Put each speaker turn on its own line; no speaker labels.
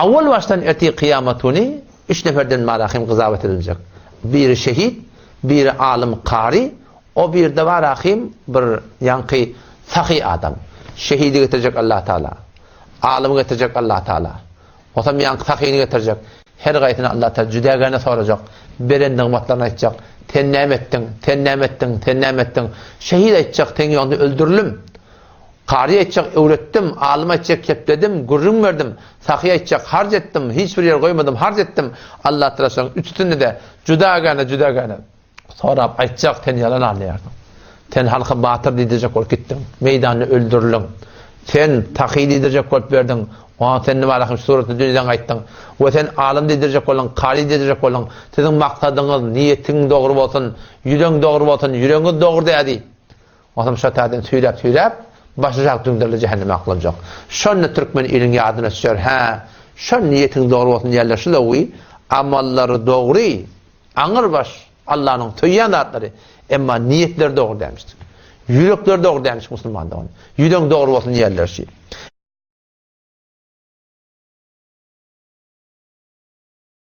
Awwal başdan ertir kyýamat güni üç neferden marahym gyzabat ediljek. Biri şehit, biri alym kary, o birde barahym bir ýaňky sahy adam. Şehidi getirjek Allah Taala. Alymy getirjek Allah Taala. Osam ýaňky sahyny getirjek. Her gaýsyny Allah Taala jüdägäne sorajak. Beren nygmatlaryny aýtjak. Sen näme etdiň? Sen näme etdiň? Sen näme etdiň? Şehit aýtjak, seň ýolunda öldürildim. Kary aýtjak, öwretdim, alym aýtjak, kepledim, gürrüň berdim, sahy aýtjak, harç etdim, hiç bir ýer goýmadym, harç etdim. Allah Tagala şolaryň üçüsini-de judagana, judagana sorap aýtjak, sen ýalan alýarsyň. Sen halka batyr diýdirjek bolup gitdiň, meýdanda öldüriliň. Sen sahy diýdirjek bolup berdiň, oňa sen nibaraky şu suratda dünýeden gaýtdyň. We sen alym diýdirjek bolduň, kary diýdirjek bolduň. Siziň maksadyňyz, niýetiň dogry bolsun, ýüregiň dogry bolsun, ýüregiňiz dogry dädi. Onsoň şo taýdan süýräp-süýräp, başaşak düňderilip jähenneme oklanjak. Şonda türkmen iliň ýadyna düşer, hä, şo niýetiň dogry bolsun diýerler şu-da-wi, amallary dogry, aňyrbaş Allanyň söýýän zatlary, emma niýetleri dogry dälmişdir. Ýürekleri dogry dälmiş musulman dogan. Ýüregiň dogry bolsun diýerler şi.